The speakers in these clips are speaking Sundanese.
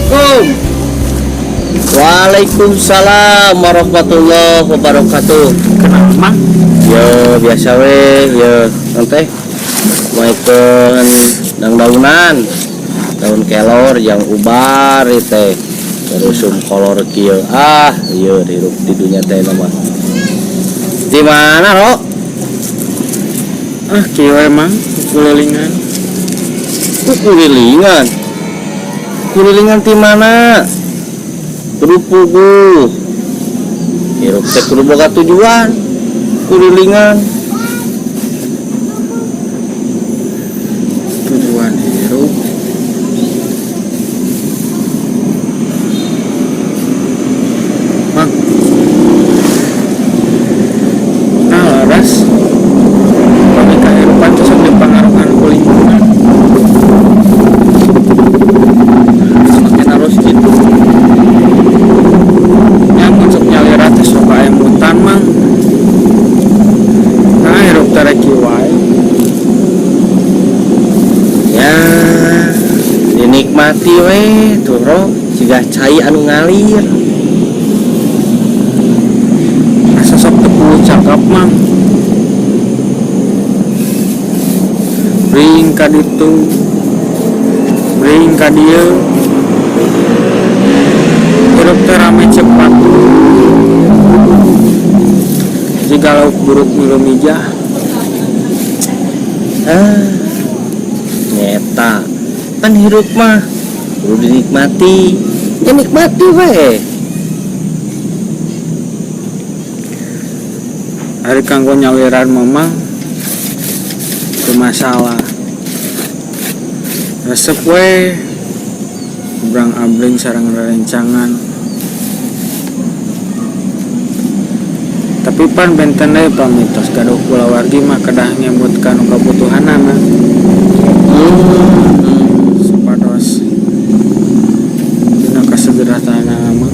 Assalamualaikum. Waalaikumsalam warahmatullahi wabarakatuh. Kenapa, Mang? Yo biasa we, yo nanti maikeun dangdaunan. Daun kelor yang ubar teh. Terus kolor kieu. Ah, ieu hirup di dunia teh mah. Di mana, Ro? Ah, kieu we, Mang, kulilingan. Kulilingan. Kulilingan di mana? Kudu puguh. Hirup teh kudu boga tujuan. Kulilingan. Tujuan hirup. Mang. Nah, laras. Pami kahirupan teh sok dipangaruhan ku lingkungan. Semakin harus gitu. Nya mun sok nyalira teh sok aya mutan, Mang. Nah, hirup teh rek kieu wae. Ya, dinikmati we tuh, Ro. Siga cai anu ngalir. Asa sok teu kudu cakap, Mang. Bring ka ditu. Bring ka dieu. Hirup teh rame cepat. Jiga lauk buruk milu mijah. Ah, nyeta. Kan hirup mah kudu dinikmati. Ya nikmati we. Ari kanggo nyaliran mamang teu masalah. Resep we obrang abring sareng rerencangan. Tapi pan benten deui pamitos gaduh kulawargi mah kedah ngemut kanu kabutuhanana. Supados dina kasejahteraan mah.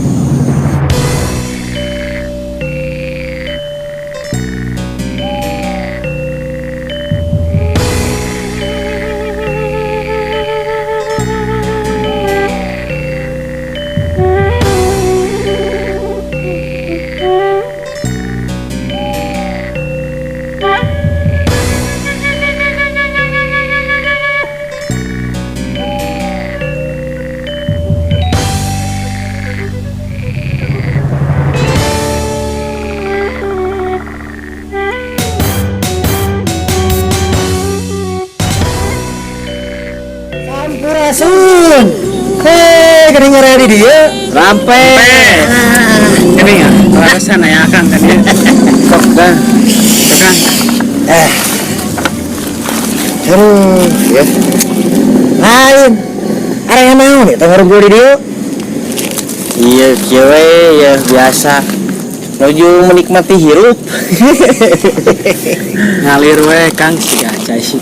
Sampurasun. Hei, geuning nyere di dieu. Rampe. Ini ya, larasan aya akang kan ieu. Kok dah. Tuh, Kang. Aduh, ya. Lain. Area naon ya teh ngarumpul di dieu? Iya, kieu we ya biasa. Nuju menikmati hirup. Ngalir we, Kang, siga cai sih.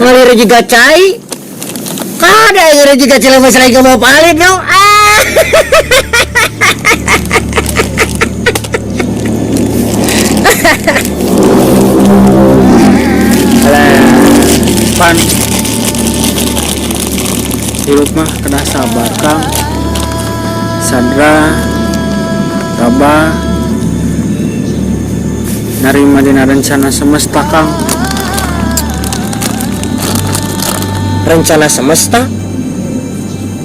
Ngalir juga cai. Kada ngalir juga cai mah selain mau palit dong. Ah. Alah, pan hirup mah kedah sabar, Kang. Sadra, tabah, narima dina rencana semesta, Kang. Rencana semesta?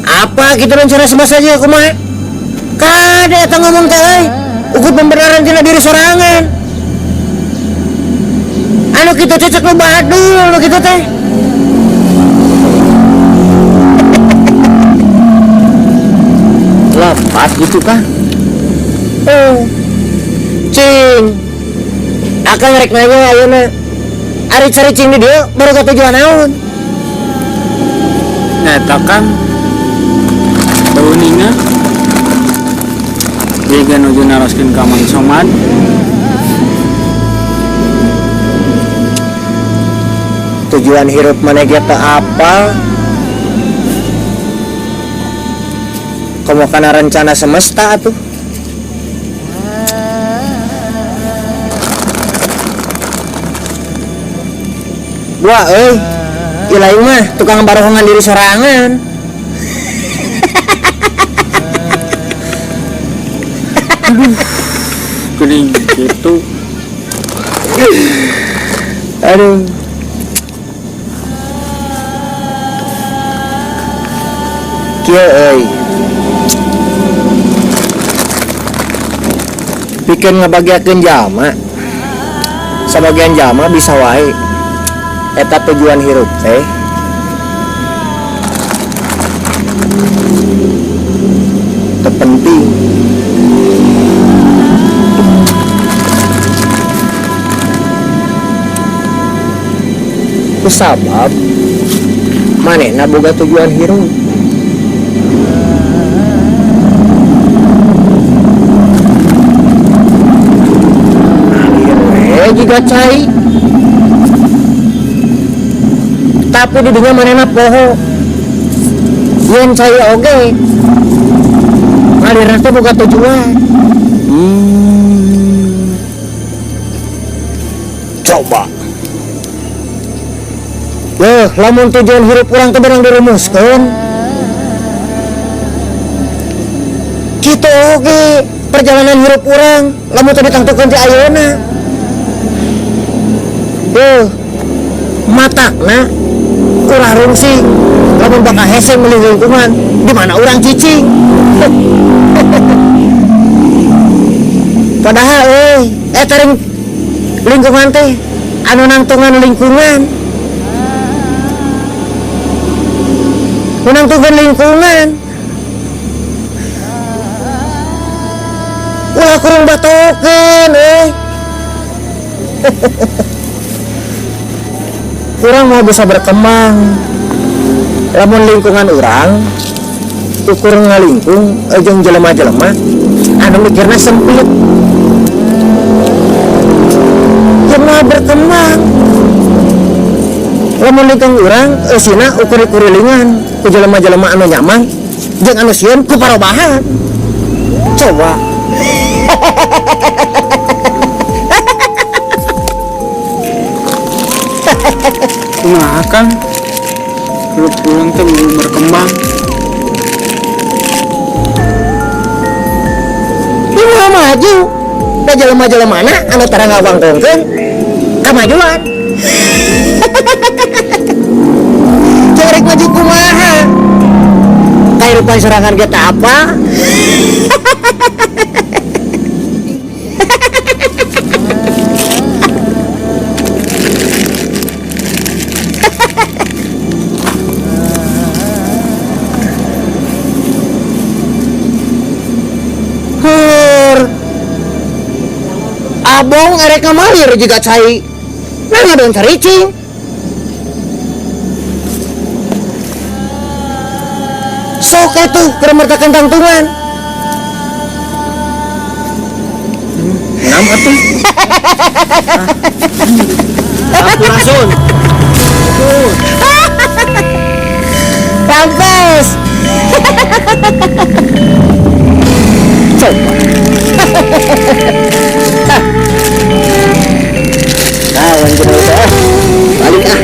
Apa gitu rencana semesta aja kumaha? Kada eta ngomong teh euy. Ukur pembenaran tina diri sorangan. Anu kitu teh cek nu badul nu kitu teh. Lepas gitu kan? Oh. Cing. Akang rek nanya ayeuna. Ari cari cing di dieu baru ka tujuan naon? Nyata, Kang. Beuninga. Jiga nuju naroskeun ka Mang Somad. Tujuan hirup maneh ge teu apal. Komo kana rencana semesta atuh. Wah, euy. Ieu lain mah tukang barohongan diri sorangan. Geuning kitu. Aduh. Kieu euy. Pikeun ngabagiakeun jalma. Sabagian jalma bisa wae eta tujuan hirup teh teu penting. Kusabab manehna boga tujuan hirup. Ngalir we jiga cai. Tapi di dinya manehna poho. Yen cai oge ngalirna teh boga tujuan. Coba. Loh, lamun tujuan hirup urang teh beunang dirumuskeun. Kitu oge perjalanan hirup urang lamun teu ditangtukeun ti ayeuna. Tuh, matakna ulah rungsing lamun bakal hese meuli lingkungan di mana urang cicing. Padahal euy, eta lingkungan teh anu nangtungan lingkungan. Nu nangtungan lingkungan. Ulah kurung batokeun euy. Urang mau bisa berkembang lamun lingkungan urang ukur ngalingkung jeung jelema-jelema anu mikirna sempit. Jeung moal berkembang lamun lingkungan urang eusina ukur kurilingan ku jelema-jelema anu nyaman jeung anu sieun ku parobahan. Coba. Kumaha Kang? Hirup urang teh belum berkembang. Ini mah maju. Da jelema-jelemana anu tara ngawangkongkeun kamajuan. Jeung rek maju kumaha? Kahirupan sorangan ge teu apa? Hur. Abong erek ngamalir jiga cai. Nah ngadon caricing. Sok atuh keur mertakeun tangtungan. Ngam atuh. Sampurasun. Rampes. Coba. Nah, yang kedua, balik ah.